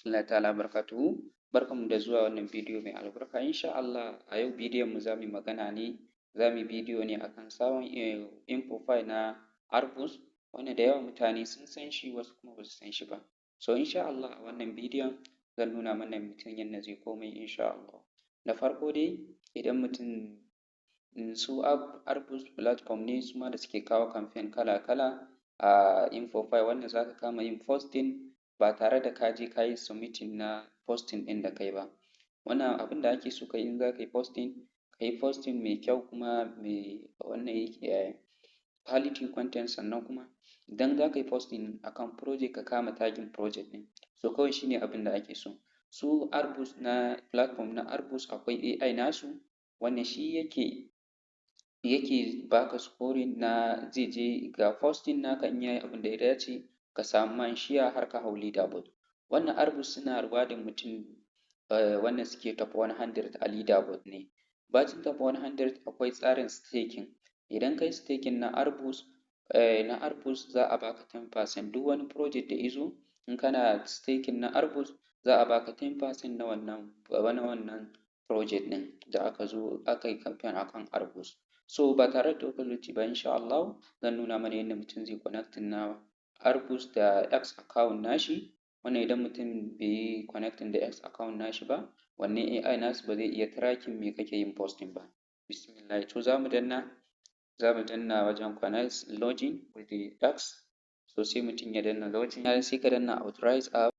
Rahmatullahi ta'ala barakatuhu. Barkanmu da zuwa wannan bidiyo mai albarka. Insha Allah a yau bidiyon mu za mu yi magana ne, za mu yi bidiyo ne akan sabon InfoFi na Arbus, wanda da yawan mutane sun san shi, wasu kuma ba su san shi ba. So insha Allah a wannan bidiyon zan nuna mana mutum yadda zai komai insha Allah. Da farko dai, idan mutum su Arbus platform ne su ma da suke kawo campaign kala-kala a InfoFi, wanda za ka kama yin posting ba tare da ka je ka yi submitting na posting ɗin da kai ba. Wannan abin da ake so ka yi in za ka yi posting, ka yi posting mai kyau kuma mai wannan yake quality content. Sannan kuma idan za ka yi posting akan project, ka kama tagging project ɗin. So kawai shi ne abin da ake so. Su Arbus na platform na Arbus, akwai AI nasu wanda shi yake baka scoring na zai je ga posting naka, in yayi abin da ya dace, ka samu man share har ka hau leaderboard. Wannan Arbus suna rewarding mutum wanda suke top 100 a leaderboard ne. Bacin top 100, akwai tsarin staking. Idan ka yi staking na Arbus, za a baka 10%. Duk wani project da izo, in kana staking na Arbus, za a baka 10% na wannan project ɗin da aka zo aka yi campaign akan Arbus. So ba tare da ɗaukar lokaci ba, insha Allah zan nuna mana yadda mutum zai connecting na Arbus da X account nashi. Wannan idan mutum bai yi connecting da X account nashi ba, wannan AI nasu ba zai iya tracking me kake yin posting ba. Bismillah. To za mu danna wajen connect login with the X. So sai mutum ya danna login, sai ka danna authorize app.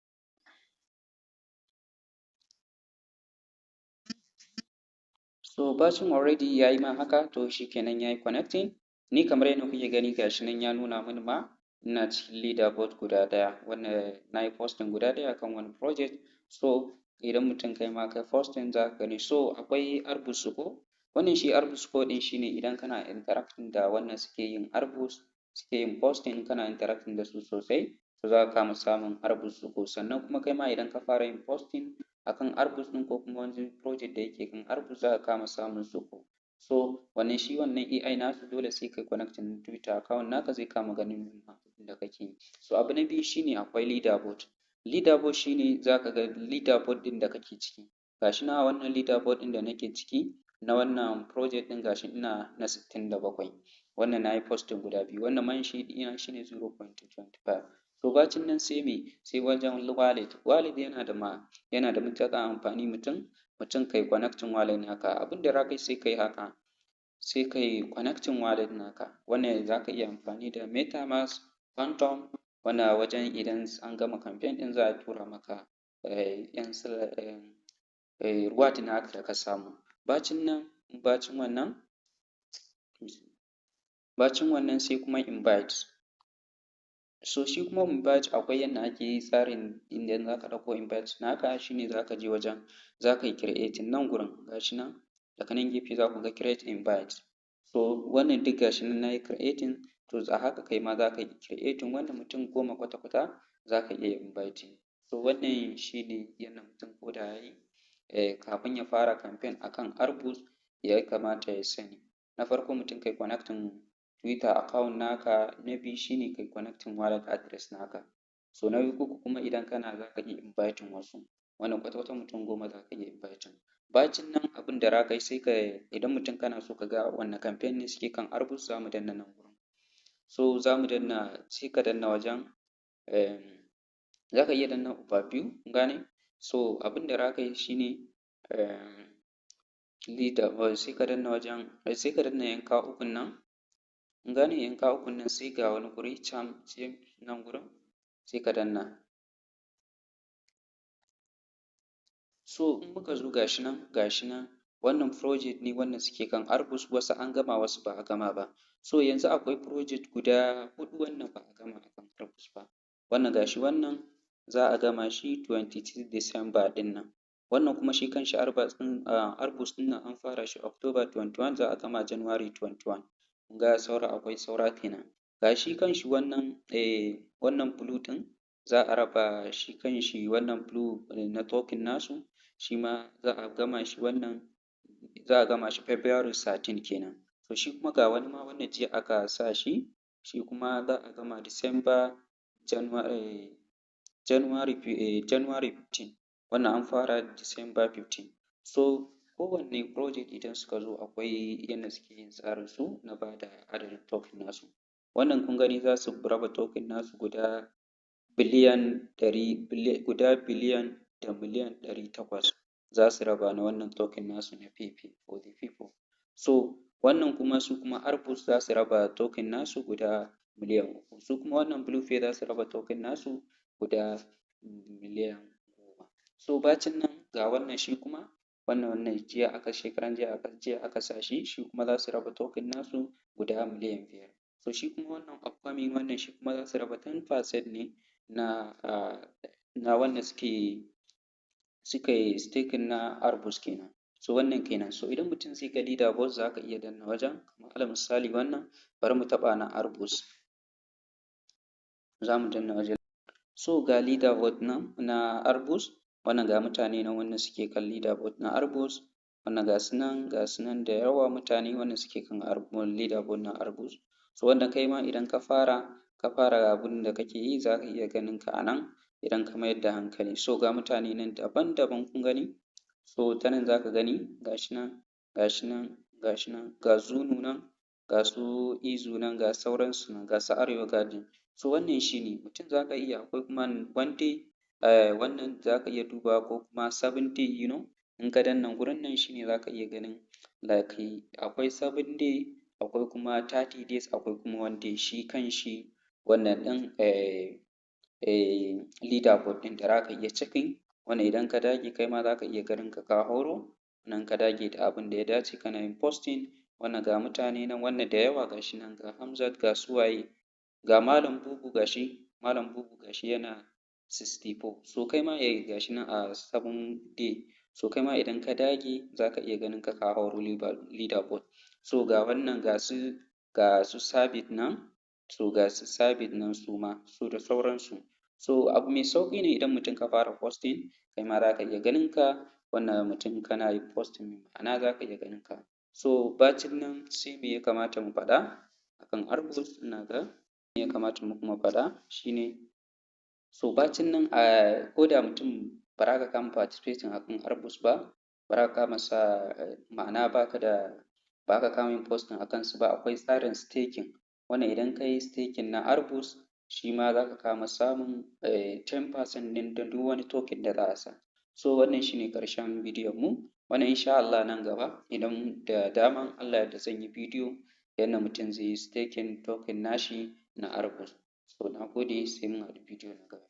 So bacin already ya yi ma haka, to shi kenan ya yi connecting. Ni kamar yadda kuke gani, gashi nan ya nuna mini ma ina cikin leaderboard guda ɗaya, wanda na yi posting guda ɗaya akan wani project. So idan mutum kai ma kai posting, za ka gani. So akwai Arbus score. Wannan shi Arbus score ɗin shine idan kana interacting da wannan suke yin Arbus, suke yin posting, kana interacting da su sosai, to za ka kama samun Arbus score. Sannan kuma kai ma idan ka fara yin posting akan Arbus ɗin ko kuma wani project da yake kan Arbus, za ka kama samun score. So wannan shi wannan AI nasu, dole sai kai connecting Twitter account naka, zai kama ganin abin da kake yi. So abu na biyu shine akwai leaderboard. Leaderboard shine za ka ga leaderboard ɗin da kake ciki. Gashi nan a wannan leaderboard ɗin da nake ciki na wannan project ɗin, gashi ina na 67. Wannan na yi posting guda biyu. Wannan man shi ɗina shine 0.25. So bacin nan sai me? Sai wajen wallet. Wallet yana da matuƙar amfani mutum kai connecting wallet naka. Abin da za ka yi, sai kai haka, sai kai connecting wallet naka. Wannan za ka iya amfani da MetaMask, Phantom. Wannan wajen idan an gama campaign ɗin, za a tura maka ‘yan reward naka da ka samu. Bacin nan, bacin wannan sai kuma invite. So shi kuma invite, akwai yadda ake yi tsarin inda za ka ɗauko invite naka. Shine za ka je wajen za ka yi creating nan gurin, gashi nan daga nan gefe za ku ga create invite. So wannan duk gashi nan na yi creating. To a haka kai ma za ka yi creating wannan mutum 10 kwata-kwata za ka iya inviting. So wannan shine yadda mutum ko da ya yi kafin ya fara campaign akan Arbus ya kamata ya sani. Na farko, mutum kai connecting Twitter account naka. Na biyu shine kai connecting wallet address naka. So na uku kuma, idan kana za ka iya inviting wasu, wannan kwata-kwata mutum 10 za ka iya inviting. Bacin nan, abin da za ka yi, sai ka idan mutum kana so ka ga wanne campaign ne suke kan Arbus, za mu danna nan gurin. So za mu danna, sai ka danna wajen za ka iya danna overview, kun gane? So abin da za ka yi shine leader, sai ka danna wajen, sai ka danna yanka ukun nan, kun gane? Yanka ukun nan, sai ga wani guri can, sai nan gurin sai ka danna. So in muka zo, gashi nan wannan project ne wanda suke kan Arbus. Wasu an gama, wasu ba a gama ba. So yanzu akwai project guda huɗu wannan ba a gama akan Arbus ba. Wannan gashi, wannan za a gama shi 23 December ɗin nan. Wannan kuma shi kanshi Arbus ɗin, Arbus ɗin nan an fara shi October 21, za a gama January 21. Kun ga saura, akwai saura kenan. Ga shi kanshi wannan wannan blue ɗin za a raba shi kanshi, wannan blue na token nasu, shi ma za a gama shi, wannan za a gama shi February 13 kenan. To shi kuma ga wani ma wanda jiya aka sa shi, shi kuma za a gama December, January. January 15, wannan an fara December 15. So kowanne project idan suka zo, akwai yadda suke yin tsarin su na ba da adadin token nasu. Wannan kun gani, za su raba token nasu guda biliyan ɗari, guda biliyan da miliyan 800 za su raba na wannan token nasu na Pepe for the people. So wannan kuma, su kuma Arbus za su raba token nasu guda miliyan 3. Su kuma wannan BluePay za su raba token nasu guda miliyan 10. So bacin nan ga wannan, shi kuma wannan jiya aka, shekaran jiya aka, jiya aka sa shi. Shi kuma za su raba token nasu guda miliyan 5. So shi kuma wannan upcoming, wannan shi kuma za su raba 10% ne na wanda suka yi staking na Arbus kenan. So wannan kenan. So idan mutum zai ga leaderboard, za ka iya danna wajen. Kamar alal misali wannan, bari mu taɓa na Arbus, za mu danna wajen. So ga leaderboard nan na Arbus. Wannan ga mutane nan wanda suke kan leaderboard na Arbus. Wannan ga su nan da yawa, mutane wanda suke kan leaderboard na Arbus. So wanda kai ma idan ka fara abun da kake yi, za ka iya ganin ka a nan idan ka mayar da hankali. So ga mutane nan daban-daban, kun gani. So ta nan za ka gani, ga shi nan, ga shi nan, ga shi nan, ga Zunu nan, ga su Izu nan, ga sauransu nan, ga su Arewa Garden. So wannan shi ne mutum za ka iya, akwai kuma one day, wannan za ka iya dubawa, ko kuma 7 day. In ka danna gurin nan, shi ne za ka iya ganin like akwai 7 day, akwai kuma 30 days, akwai kuma one day. Shi kan shi wannan ɗin leaderboard ɗin da za ka iya checking. Wannan idan ka dage, kai ma za ka iya ganin ka ka hauro nan, ka dage da abin da ya dace, kana yin posting. Wannan ga mutane nan, wannan da yawa, ga shi nan, ga Hamzat, ga su waye, ga Malam Bubu, ga shi Malam Bubu, ga shi yana 64. So kai ma ga shi nan a 7 day. So kai ma idan ka dage, za ka iya ganin ka ka hauro leaderboard. So ga wannan, ga su Sabit nan. So ga su Sabit nan su ma, so da sauransu. So abu mai sauƙi ne, idan mutum ka fara posting, kai ma za ka iya ganin ka. Wannan mutum kana yin posting mai ma'ana, za ka iya ganin ka. So bacin nan, sai me ya kamata mu faɗa akan Arbus? Ina ga me ya kamata mu kuma faɗa shine, so bacin nan, ko da mutum ba za ka kama participating akan Arbus ba, ba za ka kama sa ma'ana ba ka da ba ka kama yin posting a kansu ba, akwai tsarin staking. Wannan idan ka yi staking na Arbus, shi ma za ka kama samun 10% ɗin duk wani token da za a sa. So wannan shi ne ƙarshen bidiyon mu wannan. Insha Allah nan gaba, idan da daman Allah ya yarda, zan yi bidiyo yadda mutum zai yi staking token nashi na Arbus. So na gode, sai mun haɗu bidiyo na gaba.